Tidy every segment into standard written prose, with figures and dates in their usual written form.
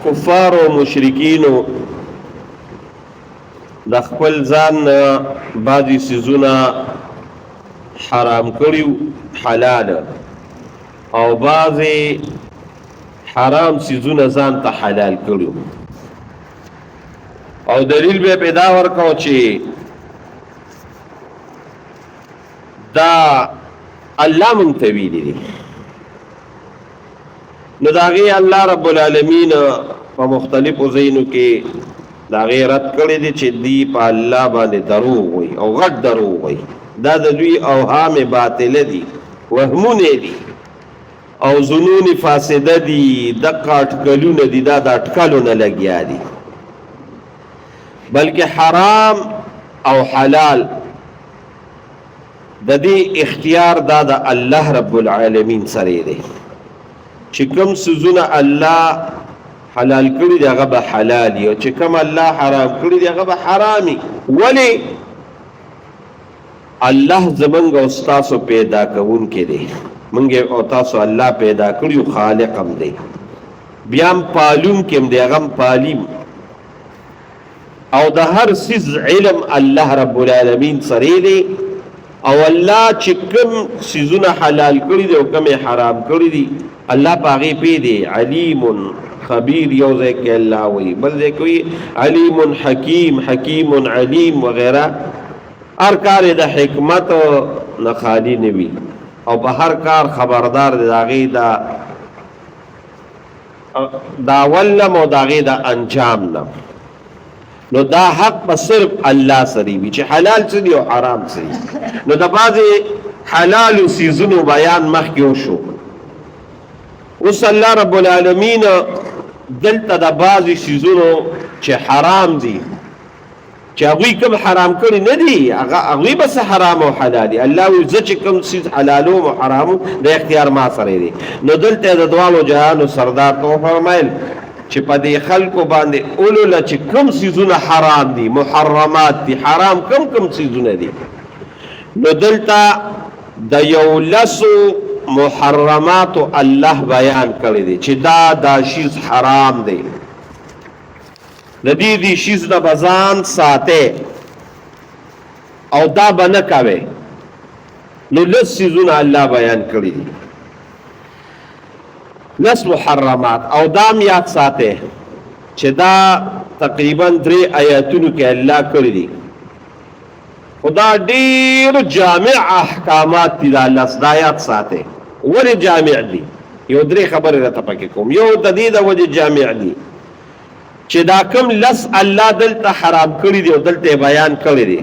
کفار او مشرکینو د خپل ځان نه بعضې څیزونه حرام کړي حلال او بعضې حرام څیزونه ځان ته حلال کړي او دلیل به پیدا ورکاو چې دا الله مونږ ته ویلي دي. نو د هغې الله رب العالمین په مختلفو ځایونو کې د هغې رد کړی دی چې دی په الله باندې دروغ وایي او غټ دروغ وایي. دا د دوی اوهام باطله دي، وهمونه دي او ظنون فاسده دي، دقه اټکلونه دي، دا د اټکلو نه لګیا دي. بلکې حرام او حلال د دې اختیار دا د الله رب العالمین سره دی چې کوم څیزونه الله حلال کړي دي هغه به حلال او چې کوم الله حرام کړي دي هغه به حرامي. ولی الله زمونږ او ستاسو پیدا کوونکی دی، مونږ او تاسو الله پیدا کړیو، خالق هم دی، بیا هم پالونکی هم دی، هغه هم پالیم او د هر څیز علم الله رب العالمین سره دی. او الله چې کوم څیزونه حلال کړي دي او کوم حرام کړي دي الله په هغې پوه دی. علیم خبیر یو ځای کې الله وایي، بل ځای کې وایي علیم حکیم، حکیم علیم وغیره. هر کار یې د حکمت نه خالي نه وي او په هر کار خبردار دی، د هغې د اول نه او د هغې د انجام نه. نو دا حق به صرف الله سره وي چې حلال څه دي او حرام څه دي. نو د بعضې حلالو څیزونو بیان مخکې وشو. اوس الله رب العالمین دلته د بعضې څیزونو چې حرام دي، چې هغوی کوم حرام کړي نه دي، هغه هغوی به څه حرام او حلال دي. الله وایي زه چې کوم څیز حلالوم او حراموم د اختیار ما سره دی. نو دلته د دواړو جهانو سردار ته وفرمایل چې په دې خلکو باندې اولوله چې کوم څیزونه حرام دي، محرمات دي، حرام کوم کوم څیزونه دي. نو دلته د یو لسو محرماتو الله بیان کړی دی چې دا دا شیز حرام دی، د دې دې شیز نه به ځان ساتې او دا به نه کوې. نو لس څیزونه الله بیان کړي دي، لس محرمات. او دا هم یاد ساتې چې دا تقریبا درې آیاتونو کې الله کړي دي، خو دا ډېر جامع احکامات دي. دا لس دا یاد ساتې. ولې جامع دي؟ یو درې خبرې راته پکې کوم. یو د دې د وجې جامع دي چې دا کوم لس الله دلته حرام کړي دي او دلته بیان کړي دي،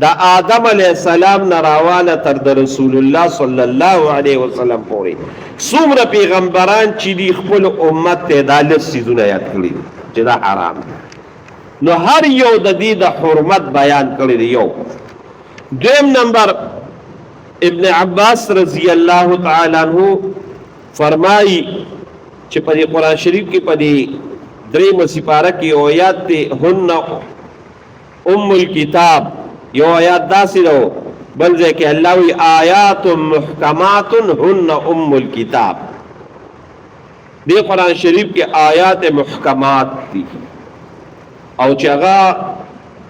د آدم علیه السلام نه راواله تر د رسول الله صلی الله علیه وسلم پورې څومره پیغمبران چې دي خپل امت ته دا لس څیزونه یاد کړي دي چې دا حرام دي. نو هر یو د دې د حرمت بیان کړی دی. یو دویم نمبر ابن عباس رضی الله تعالی عنہ فرمایي چې په دې قرآن شریف کې په دې درېیمه سپاره کې یو آیات دی، هن ام الکتاب، یو آیات داسې دی، بل ځای کې الله وی آیات محکمات هن ام الکتاب. دې قرآن شریف کې آیات محکمات دي او چې هغه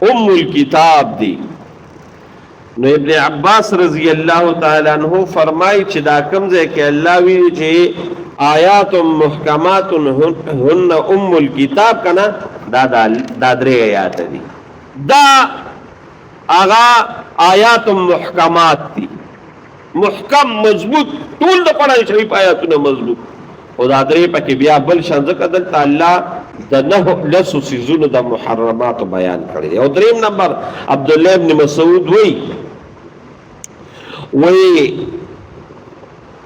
ام الکتاب دي. نو ابن عباس رضی الله تعالی عنہ فرمای چې دا کوم ځای کې الله ویلي چې آیات محکمات هن ام الكتاب کنه، دا دا دا درې آیات دي، دا هغه آیات محکمات دي، محکم مضبوط، ټول د قرآن شریف آیاتونه مضبوط. خو دا درې پکې بیا بل شان، ځکه دلته الله د نهو لسو څیزونو د محرماتو بیان کړی دی. او دریم نمبر عبدالله ابن مسعود وایي، وایي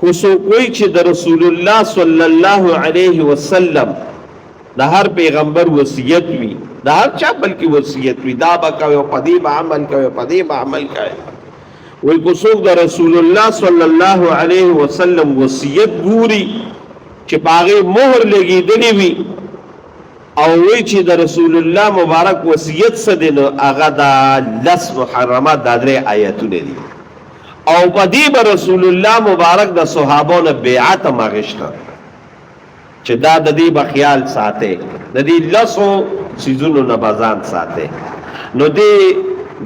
که څوک وایي چې د رسول الله صلی الله علیه وسلم د هر پیغمبر وصیت وي، د هر چا بلکې وصیت وي، دا به کوي او په دې به عمل کوي او په دې به عمل کوي، وایي که څوک د رسول الله صلی الله علیه وسلم وصیت ګوري چې په هغې مهر لګېدلی وي او وایي چې د رسول الله مبارک وصیت څه دی، نو هغه دا لس محرمات دا درې آیتونه دي. او په دې به رسول الله مبارک د صحابو نه بیعت هم اخیسته. چې دا د دې به خیال ساتي، د دې لسو څیزونو نه به ځان ساتي. نو دې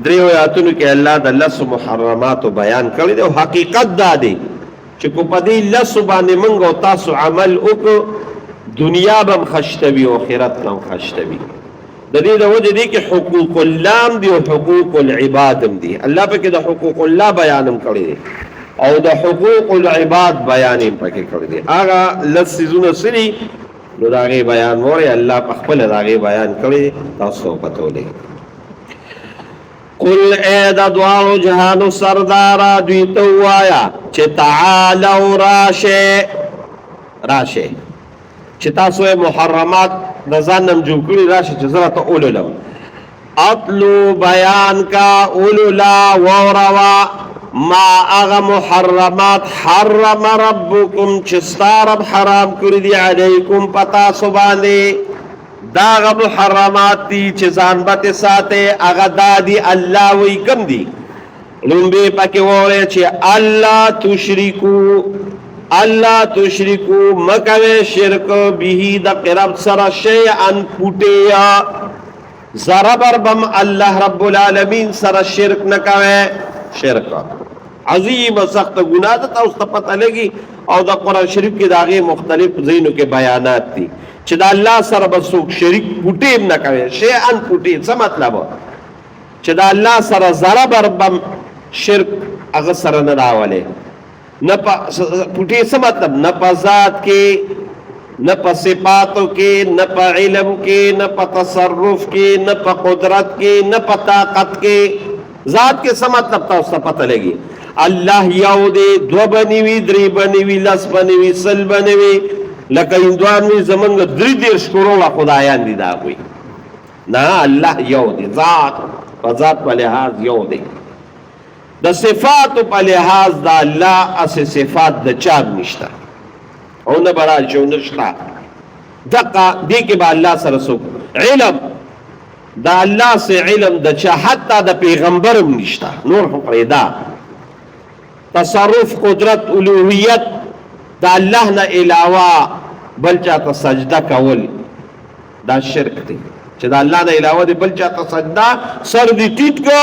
دریو آیاتونو کې الله د لسو محرماتو بیان کړی دی، او حقیقت دا دی چې کو په دې لسو باندې موږ او تاسو عمل وکړو، دنیا به هم خشته وي او آخرت به هم خشته وي. د دې د وجې دی کې حقوق الله هم دي او حقوق العباد هم دي. الله پکې د حقوق الله بیان هم کړی دی او د حقوق العباد بیان هم پکې کړی دی. هغه لس څیزونه څه دي، نو د هغې بیان وورئ، الله په خپله د هغې بیان کړی دی، تاسو ته به پته ولګي. قل اے د دواړو جهانو سردارا، دوی ته ووايه چې تعالو راشه راشه، چې تاسو یې محرمات د ځان نم جوړ کړي، راشه چې زه راته ولولم. اتلو بیان کا اولولا ووروا ما هغه محرمات حرم ربکم چې ستا رب حرام کړي دي علیکم په تاسو باندې. دا هغه محرمات دي چې ځان به ترې ساتئ، هغه دا دي، الله وایي کوم دي؟ لومبی پکې وره چې الله تشرکو، الله تشرکو مکوي شرک به د قرب سره شیئا پټیا ذره بم الله رب العالمین سره شرک نه کوي. شرک عظیم سخت ګناه ده، تاسو ته پته لګي، او د قرآن شریف کې د هغې مختلف ځایونو کې بیانات دي چې د الله سره به څوک شریک پوټې هم نه کوي. شیئا پوټې څه مطلب؟ چې د الله سره ذره بربم شرک هغه سره نه راولې. نه په پوټې څه مطلب؟ نه په ذات کې، نه په صفاتو کې، نه په علم کې، نه په تصرف کې، نه په قدرت کې، نه په طاقت کې. ذات کې څه مطلب؟ تاسو ته پته لګي، الله یو دی، دوه به نه وي، درې به نه وي، لس به نه وي، سل به نه وي، لکه هندوان وي زمونږ 33 کروړه خدایان دي، د هغوی نه. الله یو دی، ذات په ذات په لحاظ یو دی. د صفاتو په لحاظ د الله هسې صفات د چا نشته او نه به راشي او نشته. دقه دې کې به الله سره څوک علم د الله سه علم د چا حتی د پیغمبر هم نشته، نور خو پرېږده. تصرف، قدرت، الوهیت، د الله نه علاوه بل چاته سجده کول دا شرک دی. چې د الله نه علاوه دی بل چاته سجده، سر دی ټیټ کو،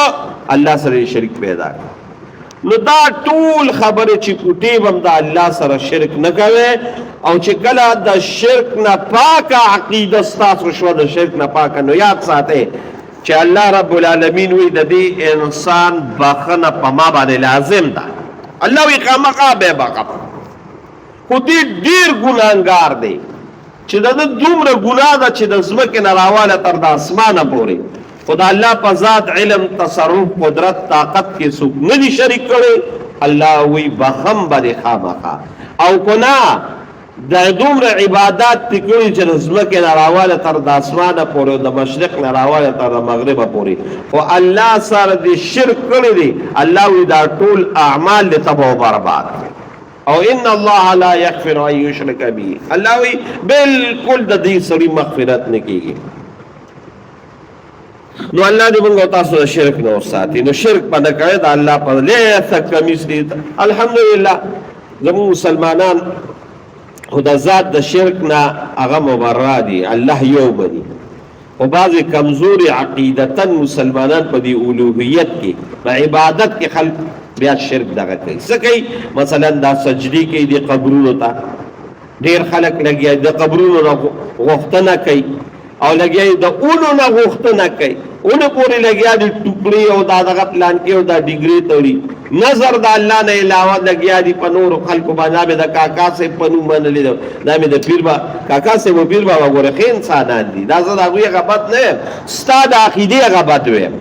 الله سره شریک پیدا کړ. نو دا ټول خبرې چې کوټې بم د الله سره شرک نه کوي، او چې کله د شرک نه پاکه عقیده ستاسو شوه، د شرک نه پاکه، نو یاد ساتئ چې الله رب العالمین وی د دې انسان بخنه په ما باندې لازم ده. الله وی خامخا به بخښم، خو دې ډیر ګناهګار دی چې د ده دومره ګناه ده چې د ځمکې نه راواله تر د اسمانه پورې، خو د الله په ذات، علم، تصرف، قدرت، طاقت کې څوک نه دي شریک کړی. الله وی بخم به دې خامخا، او که نه د دومره عبادات دې کړي چې د ځمکې نه راواله تر د اسمانه پورې او د مشرق نه راواله تر د مغربه پورې، خو الله سره دې شرک کړی دی، الله وی دا ټول اعمال دې تباه او برباد کړي. او ان الله لا یغفر ان یشرک به، الله وی بالکل د دې سړي مغفرت نه کیږي. نو الله دې موږ تاسو د شرک نه وساتي. نو شرک په نه کوي د الله په لیس کمیس دی. الحمدلله زموږ مسلمانان خو د ذات د شرک نه هغه مبرا دي، الله یو مني، خو بعضې کمزوري عقیدتا مسلمانان په دې الوهیت کې، په عبادت کې خلک بیا شرک دغه کوي. څه کوي؟ مثلا دا سجدې کوي د قبرونو ته، ډېر خلک لګیا د قبرونو نه غوښتنه کوي، او لګیا د اونو نه غوښتنه کوي، اونو پورې لګیا دي ټوکړې او دا دغه پلان کې او دا ډیګرې تړي. نظر د الله نه علاوه لګیا دي په نورو خلکو باندې. دا مې د کاکا صاحب په نوم منلې ده، دا مې د پیر با کاکا صاحب او پیر بابا ګوره ښه انسانان دي، دا زه د هغوی هغه بد نه وایم، ستا د عقیدې هغه بد وایم.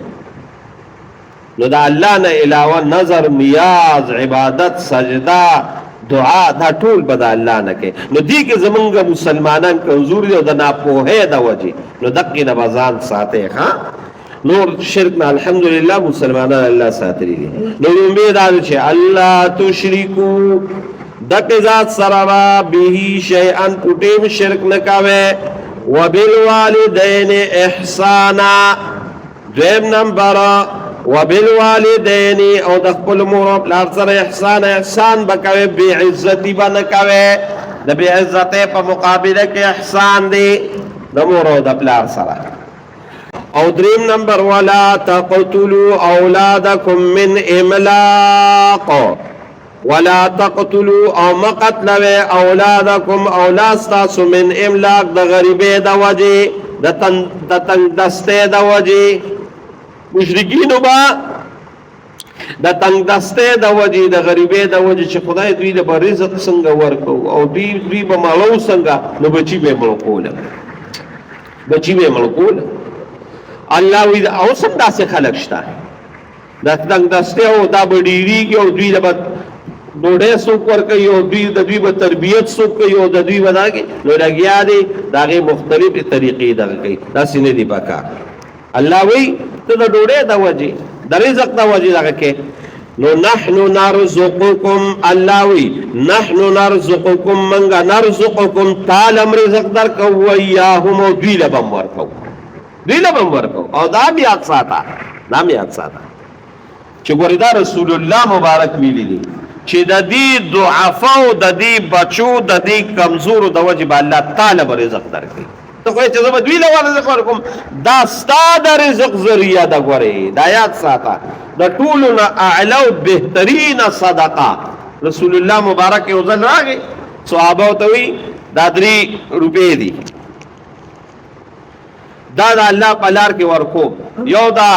نو د الله نه علاوه نظر، نیاز، عبادت، سجده، دعا دا ټول به د الله نه کوي. نو دې کې زمونږ مسلمانان کمزوري دي او د ناپوهۍ د وجې، نو دقې نه به ځان ساتئ. ښه، نور شرک نه الحمدلله مسلمانان الله ساتلي دي. نو لومبی دا چې الله تشرکو دقې ذات سره به به شیئا پټیم شرک نه کوي. وبالوالدین احسانا، دویم نمبر وبالوالدین او د خپل مور او پلار سره احسان، احسان به کوي، بې عزتي به نه کوي. د بې عزتۍ په مقابله کې احسان دی د مور او د پلار سره. او دریم نمبر، ولا تقتلوا اولادکم من املاق. ولا تقتلوا، او مقتلوي اولادکم، اولاد تاسو، من املاق، د غریبې د وجې، د تنگ دستې د وجې. مشرکینو با د تنگ دستې د وجې، د غریبې د وجې، چې خدای دوی د رزق څنګه ورکو او دوی به مالو څنګه، نو بچی به مړ کول، بچی به مړ کول. الله وی او سم داسې خلک شته، د تنگ دستې او دا به ډیریږي او دوی له به ډوډۍ څوک ورکوي او دوی د دوی به تربیت څوک کوي او د دوی به دا کوي، نو لګیا دی د هغې مختلفې طریقې دغه کوي. داسې نه دي پکار. الله وی ته د ډوډۍ د وجې، د رزق د وجې دغه کې، نو نحن نرزقکم، الله وی نحن نرزقکم، منګه نرزقکم، تعالم رزق در کو، ویاهم، او دوی له بم ورکو، دوی له بم ورکو. او دا بیا ساته، دا بیا ساته چې ګورې دا رسول الله مبارک ویلي دي چې د دې ضعفاو، د دې بچو، د دې کمزورو د وجې به الله تعالی به رزق درکړي. ته خو چې زه به دوی له رزق ورکوم، دا ستا د رزق ذریعه ده. ګورې دا یاد ساته، د ټولو نه اعلی او بهترینه صدقه. رسول الله مبارک یو ځل راغی، صحابه ته وی دا 3 روپې دي، دا د الله په لار کې ورکو. یو دا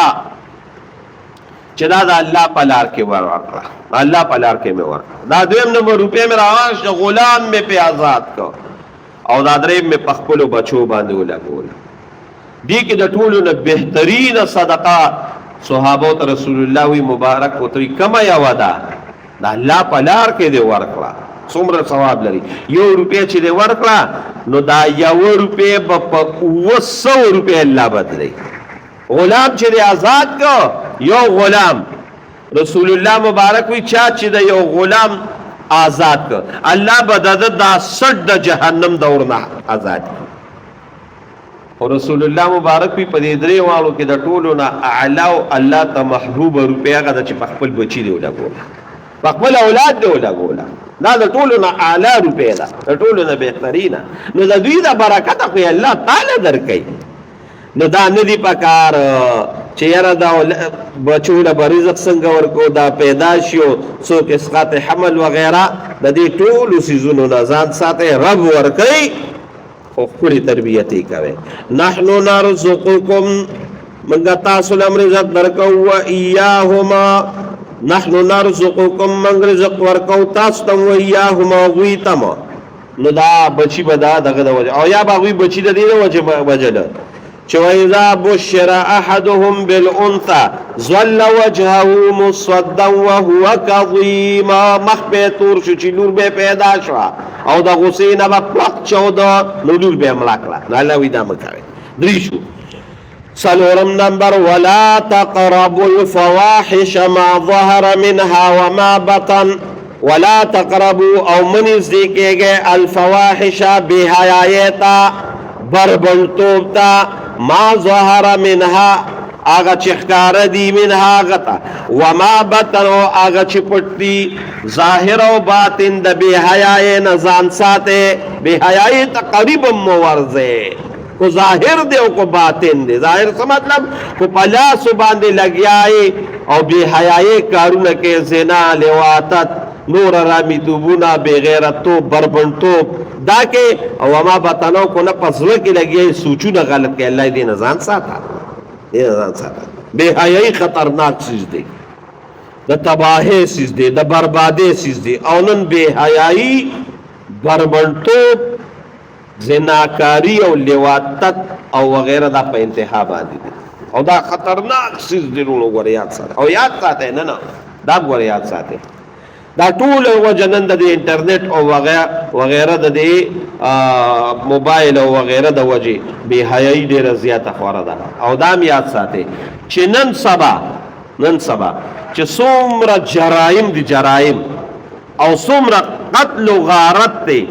چې دا د الله په لار کې ور ورکړه، الله په لار کې مې ورکړه. دا دویم نمبر روپې مې راواخیسته، غلام مې په آزاد کړ. او دا دریم مې په خپلو بچو باندې ولګول. دې کې د ټولو نه بهترینه صدقه، صحابه ته رسول الله وی مبارک وتوی کما یو ده؟ د الله په لار کې دی ورکړه، څومره ثواب لري. 1 روپیه چې دی ورکړه، نو دا 1 روپیه به په 700 روپیه الله بدلی. غلام چې دی آزاد کو، یو غلام، رسول الله مبارک وی چا چې د یو غلام آزاد کو، الله به د دا سټ د جهنم دور نه آزاد کړي. او رسول الله مبارک وی په دې درې واړو کې د ټولو نه اعلی او الله ته محبوب روپیا هغه ده چې په خپل بچی دی ولګوله، په خپل اولاد دی ولګوله. دا د ټولو نه اعلی روپیا ده، د ټولو نه بهترینه. نو د دوی د برکت خو الله تعالی درکوي. نو دا نه دی پکار چې یاره دا بچو له به رزق څنګه ورکو، دا پیدا شي او څوک اسقاط حمل وغیره. د دې ټولو څیزونو نه ځان ساتي، رب ورکوي، خو ښکلې تربیت یې کوي. نحنو نرزقکم، موږ تاسو له رزق درکو، و ایاهما، نحنو نرزقکم، موږ رزق ورکو تاسو ته، و ایاهما، هغوی ته. نو دا بچی به دا دغه د وجه او یا به هغوی بچی د دې د وجې وجله چې وإذا بشر أحدهم بالأنثى ظل وجهه مسودا وهو كظيم. مخ به تور شو چې لور به پیدا شو او د غصې نه به پړق چاود، نو لور به مړه کړه. نو الله وی دا مه کوئ. درې شو. څلورم نمبر، ولا تقربوا الفواحش ما ظهر منها وما بطن. ولا تقربوا، او منځ دی کېږي، الفواحش، بے حیايي ته، بربنټتوب ته، ما ظهر منها، هغه چې ښکاره دي، منها هغه ته، وما بطن، او هغه چې پټ دي. ظاهر او باطن د بے حیايي نه ځان ساته. بے حیايي ته قریب مو ورځي، کو ظاهر دی او کو باطن دی. ظاهر څه مطلب؟ کو په لاسو باندې لګیای او بے حیايي کارونه کې، زنا، لواطت، نور حرامیتوبونه، بے غیرتوب، بربنټتوب دا کې، او ما بطنو کو نه په زړه کې لګیای، سوچونه غلط کې. الله دې نه ځان ساته، دې نه ځان ساته. بے حیايي خطرناک چیز دی، د تباهی څیز دی، د بربادۍ څیز دی. او نن بے حیايي، بربنټتوب، زناکاری او لواطت او وغیرہ دا په انتها باندې دي او دا خطرناک څیز دی. نو ګوره یاد ساته او یاد ساته، نه نه، دا ګوره یاد ساته، دا ټول وجه نن د انټرنیټ او وغیرہ وغیرہ، د دې موبایل او وغیرہ د وجه بے حیايي ډیره زیاته خوره ده. او دا هم یاد ساته چې نن سبا چې څومره جرایم دي، جرایم او څومره قتل او غارت دی،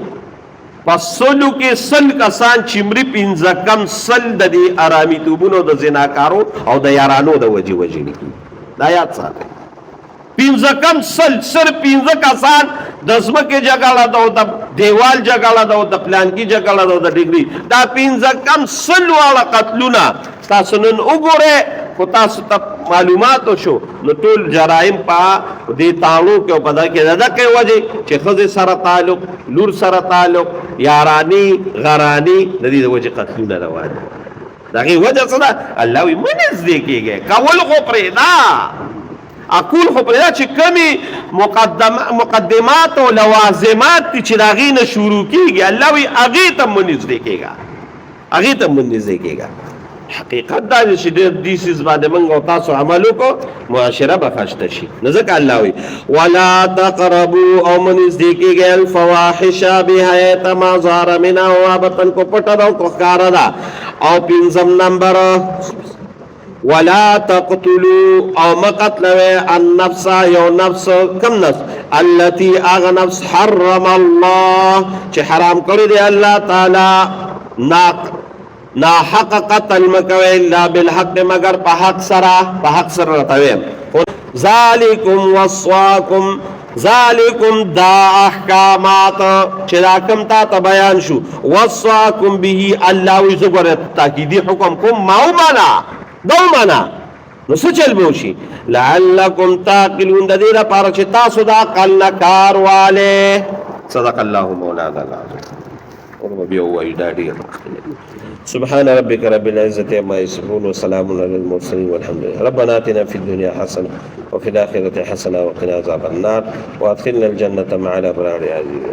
په سلو کې 100 کسان چې مري، پنځه کم 100 د دې حرامیتوبونو، د زناکارو او د یارانو د وجې وژل کېږي. دا یاد ساتئ، پنځه کم 100، صرف پنځه کسان د ځمکې جګړه ده او د دیوال جګړه ده او د پلانکي جګړه ده او د ډیګري، دا پنځه کم 100 واړه قتلونه تاسو نن وګورئ، خو تاسو ته معلومات شو، نو ټول جرایم په دې تاڼو کې او په دغه کې د دغې وجې چې ښځې سره تعلق، لور سره تعلق، یاراني غراني، د دې د وجې قتلونه روان دي. د هغې وجه څه ده؟ الله وایي مه نږدې کېږئ، کول خو پرېږده، اقول خو پرېږده چې کومې مقدمات او لوازمات دي چې د هغې نه شروع کېږي، الله وایي هغې ته مه نږدې کېږه، هغې ته مه نږدې کېږه. حقیقت دا دی چې ډېر دې څیز باندې موږ او تاسو عمل وکړو، معاشره به خسته شي. نو ځکه الله وایي ولا تقربو، او مه نږدې کېږئ الفواحش بې حیایته ما ظهر منها وما بطن، کو پټه ده او کو ښکاره ده. او پنځم نمبر ولا تقتلوا، او مه قتلوئ النفس، یو نفس، کم نفس؟ التي هغه نفس حرم الله چې حرام کړی دی الله تعالی. ناحق قتل مکوئ الا بالحق، مگر په حق سره، په حق سره راته وایم. ذالکم وصاکم، ذالکم دا احکامات چې دا کوم تا ته بیان شو، وصاکم به الله وی زه ګوره تاکیدي حکم کوم، ما ومنه، دا ومنه، نو څه چل به وشي؟ لعلکم تعقلون، د دې لپاره چې تاسو د عقل نه کار والې. صدق الله مولانا العظیم. اور بیا وایو دا ډېر وخت. سبحان ربك رب العزة عما يصفون وسلام على المرسلين والحمد لله. ربنا آتنا في الدنيا حسنة وفي الآخرة حسنة وقنا عذاب النار وأدخلنا الجنة مع الأبرار يا عزيز.